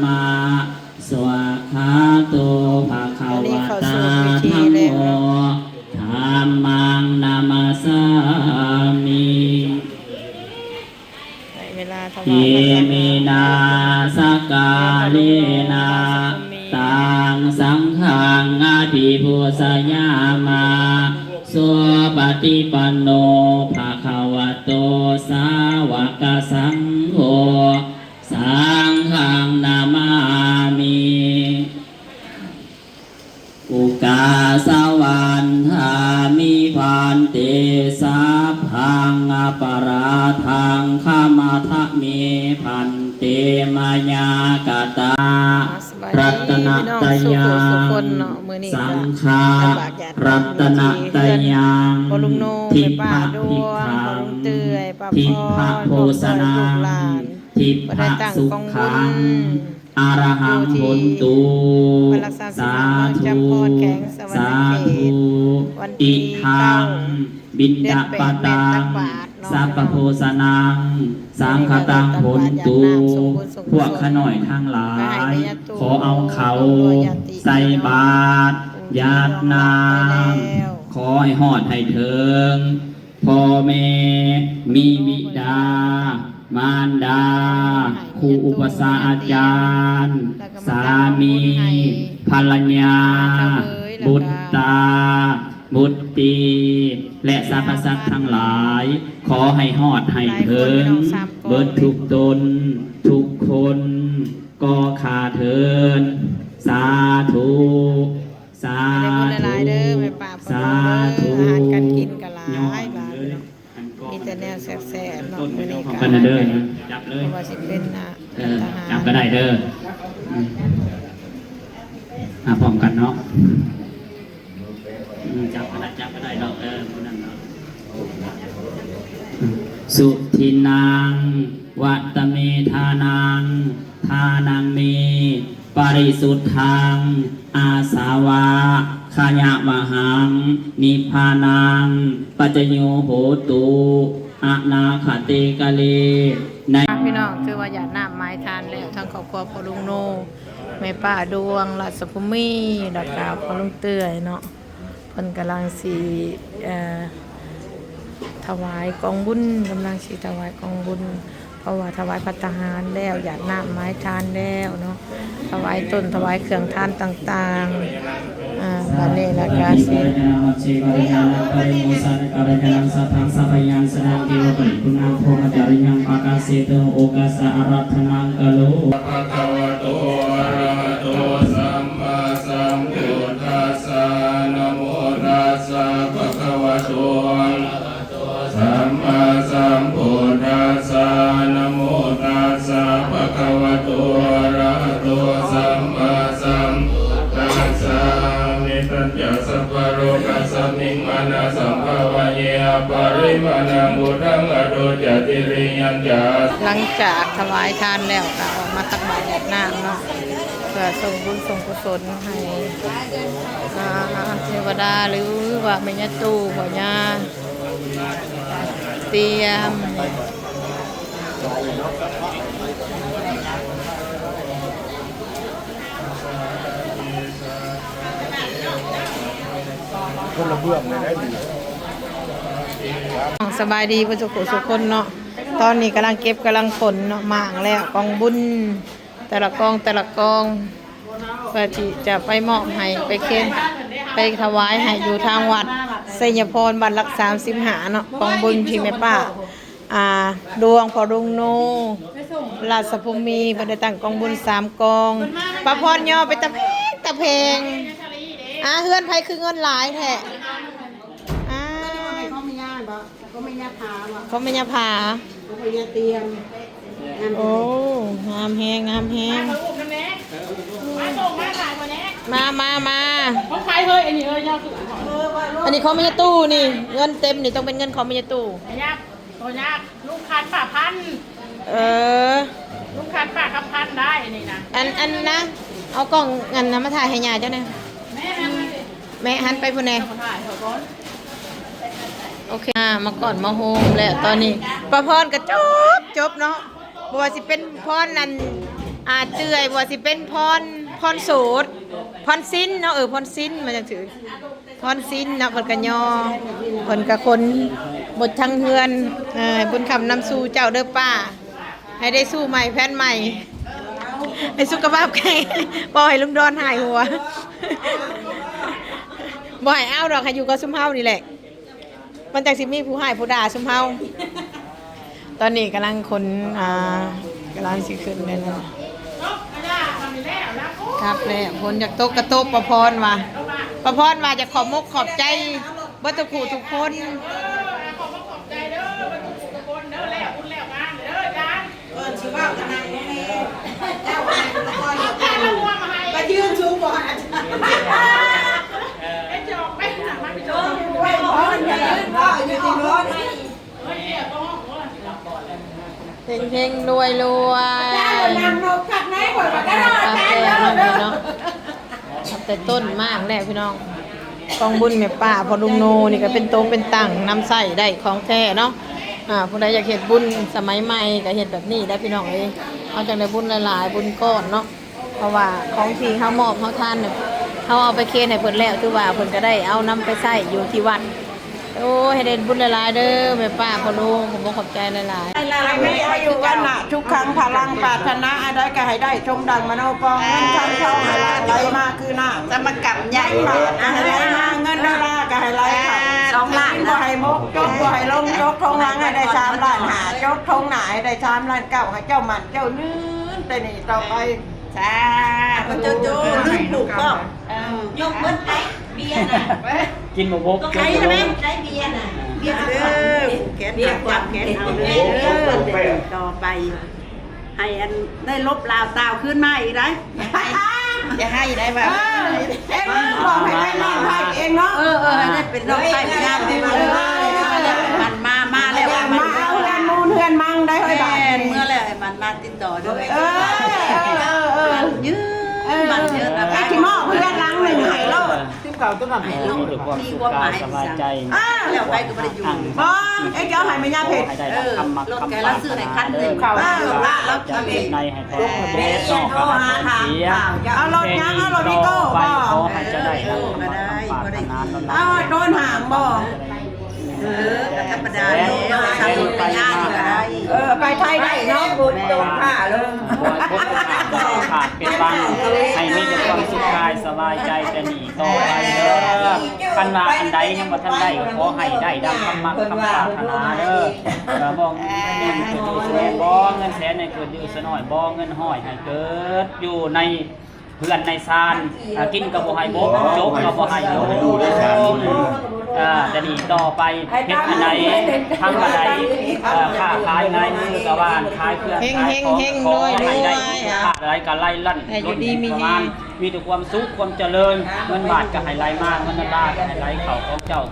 ມະ ສະວາກຂາໂຕ ພະຄະວະຕາ ທຳໂມ ທຳມັງ ນະມັດສາມິ. ໄດ້ເວລາຖວາຍພະທານ ອິມິນາ ສັກກາເລນະ ຕັງ ສັງຄັງ ອະພິປູຊະຍາມະ ສຸປະຕິປັນໂນ ພະຄະວະໂຕ ສາວະກະສັງໂຄ ສັງຄັງ ນະມາມິ. ອຸກາສະວັນທາມິ ພັນເຕ ສັບພັງ ອະປະລາທັງ ຂະມະທະເມ ພັນເຕ ມາຍາກະຕາ. ສະບາຍດີ ລັດຕະນະຕະຍັງ ພີ່ນ້ອງ ສຸຂູສຸຄົນເນາະ ມື້ນີ້ກະ ສັງຄະ ລັດຕະນະຕະຍັງ ພໍ່ລຸງໂນ ແມ່ປ້າດວງ ພໍ່ລຸງເຕື້ອຍ ປ້າພອນ ພ້ອມດ້ວຍລູກຫຼານ ທິບພະໂພຊະນັງ ທິບພະສຸຂັງ ອະລະຫັງໂຫຕຸ ສາທຸ ສາທຸ ອິທັງ ບິນທະປະຕັງ ສັບພະໂພຊະນັງ ສັງຄະຕັງໂຫຕຸ ພວກຂ້ານ້ອຍທັງຫຼາຍ ຂໍເອົາເຂົ້າໃສ່ບາດ ຢາດນ້ຳ ຂໍໃຫ້ຮອດໃຫ້ເຖິງ ພໍ່ແມ່ ມີບິດາ ມານດາ ຄູອຸປັດຊາອາຈານ ສາມີ ພັນລະຍາ ບຸດຕາ ບຸດຕີ ແລະ ສັບພະສັດທັງຫຼາຍ ຂໍໃຫ້ຮອດໃຫ້ເຖິງ ເບິດທຸກຕົນ ທຸກຄົນ ກໍຂ້າເທີນ ສາທຸ ສາທຸ ສາທຸ ອາຫານການກິນກໍຫຼາຍ ມີແຕ່ແນວແຊບໆເນາະ ມື້ນີ້ກໍ ຈັບເລີຍ ບໍ່ວ່າຊິເປັນ ອາ ເອີ ຈັບກໍໄດ້ເດີ ອືມ ອ່າ ພ້ອມກັນເນາະ ອືມ ຈັບກໍໄດ້ ຈັບກໍໄດ້ເນາະ ເອີ ຜູ້ນັ້ນເນາະ ສຸທິນາງ ວັດຕະເມທານັງ ທານັງເມ ປະລິສຸດທັງ ອາສະວະຄະຍະວະຫັງ ນິບພານັງ ປັດຈະໂຍໂຫຕຸ ອະນາຄະເຕກາເລ ໃນ ພີ່ນ້ອງ ຖືວ່າຢາດນ້ຳໝາຍທານແລ້ວ ທັງຄອບຄົວພໍ່ລຸງໂນ ແມ່ປ້າດວງ ລາຊະພູມີ ແລ້ວກະພໍ່ລຸງເຕື້ອຍເນາະ. ເພິ່ນກຳລັງຊິ ເອີ ຖວາຍກອງບຸນ ກຳລັງຊິຖວາຍກອງບຸນ ເພາະວ່າຖວາຍພັດຕາຫານແລ້ວ ຢາດນ້ຳໝາຍທານແລ້ວເນາະ ຖວາຍຕົ້ນ ຖວາຍເຄື່ອງທານຕ່າງໆ ອາ ບາດນີ້ລະກະຊິ ກາລະຍານະ ປະລິໂມສະນະ ກາລະຍານັງ ສັດທັງ ສະພະຍັນສະນັງ ເທວະປະລິພຸນນາ ພົມມະຈາຣິຍັງ ປະກາເສຕຸ ໂອກາສະອາຣາທະນາງ ກະໂລ ພະຄະວະໂຕ ອະລະຫະໂຕ ສຳມາສຳພຸດທັດສະ ນະໂມຕັດສະ ພະຄະວະໂຕ ອະລະຫະໂຕ ສຳມາສຳພຸດທັດສະ ນະໂມຕັດສະ ພະຄະວະໂຕ ອະລະຫະໂຕ ສຳມາສຳພຸດທັດສະ ເມຕັນຈະ ສັບພະໂລກັດສະມິງ ມານະສັມພາວະເຍ ອະປະລິມານາບຸດທັງ ອະໂຕຈະ ຕິລິຍັນຈະ. ຫຼັງຈາກຖວາຍທານແລ້ວ ກໍອອກມາຕັກບາດຢາດນ້ຳເນາະ ເພື່ອສົ່ງບຸນສົ່ງກຸສົນໃຫ້ ອາ ເທວະດາ ຫຼືວ່າແມ່ຍ່າຕູ້ ພໍ່ຍ່າ ຕຽມ ຄົນລະເບື້ອງເລີຍໄດ໋ນີ້. ສະບາຍດີເບິດສູ່ຜູ້ສູ່ຄົນເນາະ ຕອນນີ້ກຳລັງເກັບກຳລັງຂົນເນາະ ມ້າງແລ້ວກອງບຸນ ແຕ່ລະກອງແຕ່ລະກອງ ເພື່ອທີ່ຈະໄປມອບໃຫ້ ໄປເຄນ ໄປຖວາຍໃຫ້ຢູ່ທາງວັດໄຊຍະພອນ ບ້ານຫຼັກສາມສິບຫ້າເນາະ ກອງບຸນທີ່ແມ່ປ້າ ອ່າ ດວງພໍ່ລຸງໂນ ລາຊະພູມີ ເພິ່ນໄດ້ຕັ້ງກອງບຸນສາມກອງ. ປ້າພອນຍໍໄປຕາແພງຕາແພງ. ອ່າ ເຮືອນໃຜຄືເງິນຫຼາຍແທ້? ອ່າ ຂອງແມ່ຍ່າບໍ? ຂອງແມ່ຍ່າຜາບໍ? ຂອງແມ່ຍ່າຜາ ຂອງແມ່ຍ່າຕຽມ. ໂອ້ ງາມແຮງ ງາມແຮງ. ມາ ມາ ມາ ຂອງໃຜເຮີ້ຍ? ອັນນີ້ເຮີ້ຍ ອັນນີ້ຂອງແມ່ຍ່າຕູ້ນີ້ ເງິນເຕັມນີ້ຕ້ອງເປັນເງິນຂອງແມ່ຍ່າຕູ້. ບໍ່ຍາກ ລຸງຄານປ້າພັນ. ເອີ ລຸງຄານປ້າຄຳພັນໄດ້ອັນນີ້ນະ. ອັນ ອັນນະ ເອົາກ້ອງອັນນັ້ນມາຖ່າຍໃຫ້ຍ່າເຈົ້າແດ່. ແມ່ ແມ່ຫັນໄປພຸ້ນແດ່. ໂອເຄ ອ່າ ມາກ່ອນມາໂຮມແລ້ວ ຕອນນີ້ປ້າພອນກໍຈົບ ຈົບເນາະ ບໍ່ວ່າຊິເປັນພອນອັນ ອາເອື້ອຍ ບໍ່ວ່າຊິເປັນພອນ ພອນໂສດ ພອນສິນເນາະ ເອີ ພອນສິນ ມັນຈັ່ງຊື່ ພອນສິນເນາະ ເພິ່ນກະຍໍ ເພິ່ນກະຂົນໝົດທັງເຮືອນ. ເອີ ບຸນຄຳນຳສູ່ເຈົ້າເດີປ້າ ໃຫ້ໄດ້ສູ້ໃໝ່ແຜນໃໝ່ ໃຫ້ສຸຂະພາບແຂງ ບໍ່ໃຫ້ລຸງດອນຫາຍຫົວ ບໍ່ໃຫ້ເອົາດອກ ໃຫ້ຢູ່ກັບຊຸມເຮົານີ້ແຫຼະ. ມັນຈັ່ງຊິມີຜູ້ຮ້າຍຜູ້ດ່າຊຸມເຮົາ. ຕອນນີ້ກຳລັງຂົນ ອ່າ ກຳລັງຊິຂຶ້ນແລ້ວນະ ຄັບແລ້ວ. ຝົນຢາກຕົກກະຕົກ ປ້າພອນວ່າ ປ້າພອນວ່າຢາກຂອບມົກຂອບໃຈເບິດທຸກຜູ້ທຸກຄົນ. ກ່ອນຊິເວົ້າກໍນັ່ງລົງແນ່ ເຈົ້າກໍນັ່ງລົງກ່ອນ ໄປຢືນສູງກວ່າອາຈານ ໄປຈອກໄປໜ້າມາໄປຈອກ ໄປນອນ ໄປຢືນເວົ້າຢູ່ທີ່ນອນ ເຮັງໆ ລວຍໆ ເຈົ້ານັ່ງລົງຄັກແນ່ ຂ້ອຍວ່າ ຕາແປເນາະ ເນາະ. ແຕ່ຕົ້ນໝາກແຫຼະພີ່ນ້ອງ ກອງບຸນແມ່ປ້າພໍ່ລຸງໂນນີ້ກໍເປັນໂຕເປັນຕັ່ງນຳໃຊ້ໄດ້ຂອງແທ້ເນາະ. ອ່າ ຜູ້ໃດຢາກເຮັດບຸນສະໄໝໃໝ່ກໍເຮັດແບບນີ້ໄດ້ພີ່ນ້ອງເອີຍ ເຮົາຈັ່ງໄດ້ບຸນຫຼາຍໆ ບຸນກ້ອນເນາະ. ເພາະວ່າຂອງທີ່ເຮົາມອບເຮົາທານນະ ເຮົາເອົາໄປເຄນໃຫ້ເພິ່ນແລ້ວ ຖືວ່າເພິ່ນກໍໄດ້ເອົານຳໄປໃຊ້ຢູ່ທີ່ວັດ. ໂອ້ຍ ໃຫ້ໄດ້ບຸນຫຼາຍໆເດີແມ່ປ້າພໍ່ລຸງ ຂອບອົກຂອບໃຈຫຼາຍໆ. ໃຫ້ມີອາຍຸວັນນະ ສຸຂັງພະລັງ ປາດຖະໜາອັນໃດກໍໃຫ້ໄດ້ສົມດັ່ງມະໂນປອງ ເງິນຄຳທອງໃຫ້ຫຼັ່ງໄຫຼມາຄືນ້ຳ ສະມະກຳໃຫຍ່ ໃຫ້ໄຫຼມາ ເງິນດອນລາກໍໃຫ້ໄຫຼເຂົ້າ ສອງລ້ານ ບໍ່ໃຫ້ໝົກຈົກ ບໍ່ໃຫ້ລົງຈົກ ຖົງຫຼັງໃຫ້ໄດ້ສາມລ້ານຫ້າ ຈົກຖົງໜ້າໃຫ້ໄດ້ສາມລ້ານເກົ້າ ໃຫ້ເຈົ້າໝັ້ນເຈົ້າຍືນແຕ່ນີ້ຕໍ່ໄປ. ສາທຸ ເຈົ້າ ເຈົ້າ ລືມຜູກບໍ່? ເອີ ຍົກເບິດໄປເບຍນະ ກິນບໍ່ບົກ ໄປແມ່ນໄດ້ເບຍນະ ເບຍເດີ ແຂນຈັບແຂນເອົາເດີ ຕໍ່ໄປ ໃຫ້ອັນໄດ້ລົບລາວຕາວຄືນມາອີກໄດ໋. ຢ່າໃຫ້ໄດ້ວ່າ ເອີ ເອັງບອກໃຫ້ໄດ້ນ້ອງໃຫ້ເອງເນາະ ເອີ ເອີ ໃຫ້ໄດ້ເປັນນ້ອງໃຫ້ຍາດເອງເດີ. ມັນມາ ມາແລ້ວ ມາເອົາເຮືອນມູນເຮືອນມັງໄດ້ເຮີ້ຍ ບາດນີ້ ເມື່ອແລ້ວໃຫ້ມັນມາຕິດ ຕໍ່ເດີ ເອີ ເອີ ເອີ ມັນຍືນ ເອີ ມັນຍືນນະ ໄອ້ທີ່ມອບເຮືອນຫຼັງໜຶ່ງໃຫ້ໂລດ ເກົ່າຕົວນັ້ນໃຫ້ໂລດ ມີຄວາມໝາຍ ສະບາຍໃຈ ເອີ ແລ້ວໃຜກໍບໍ່ໄດ້ຢູ່ ບໍ່ ເອີ ເຈົ້າໃຫ້ແມ່ຍ່າເພັດ ໃຫ້ໄດ້ ເອີ ຄຳມັກ ລົດ ຄຳ ແກລະຊື້ໃຫ້ຄັນໜຶ່ງ ເອີ ລະລະ ໃຫ້ຄວາມເປັນໄປ ໃຫ້ຄວາມສຳເລັດ ເນາະ ເອົາລົດຫຍັງ ເອົາລົດວີໂກ້ບໍ່ ຂໍໃຫ້ຈະໄດ້ ເອີ ກໍໄດ້ ເອົາໂດນຫາງບໍ່ ເອີ ກໍທຳມະດາເນາະ ເຮົາທຳບຸນໄປງານກໍໄດ້ ເອີ ໄປໄທໄດ້ເນາະ ບຸນຕົກຜ້າເລີຍ ເປັນວັນ ໃຫ້ມີແຕ່ຄວາມສຸກກາຍສະບາຍໃຈ ແຕ່ນີ້ຕໍ່ໄປເດີ. ຄັນວ່າອັນໃດຍັງບໍ່ທັນໄດ້ ກໍຂໍໃຫ້ໄດ້ດັ່ງຄຳມັກຄຳປາດຖະໜາເດີ. ເອີ ບໍ່ເງິນແສນໃຫ້ເກີດຢູ່ສະນ້ອຍ ບໍ່ເງິນແສນໃຫ້ເກີດຢູ່ສະນ້ອຍ ບໍ່ເງິນຮ້ອຍໃຫ້ເກີດຢູ່ໃນ ເຮືອນໃນຊານ ອ່າ ກິນກໍບໍ່ໃຫ້ບົກ ຈົກກໍບໍ່ໃຫ້ລົງ ອ່າ ແຕ່ນີ້ຕໍ່ໄປເຮັດອັນໃດ ທຳອັນໃດ ເອີ ຄ້າຂາຍໃນມືກະວ່າ ຂາຍເຄື່ອງຂາຍຂອງ ເຮັງໆ ລວຍໆ ຄ້າອະໄລກະໄຫຼຫຼັ່ນ ໃຫ້ຢູ່ດີມີແຮງ ມີແຕ່ຄວາມສຸກຄວາມຈະເລີນ ເງິນບາດກະໃຫ້ໄຫຼມາ ເງິນດອນລາກະໃຫ້ໄຫຼເຂົ້າຂອງເຈົ້າ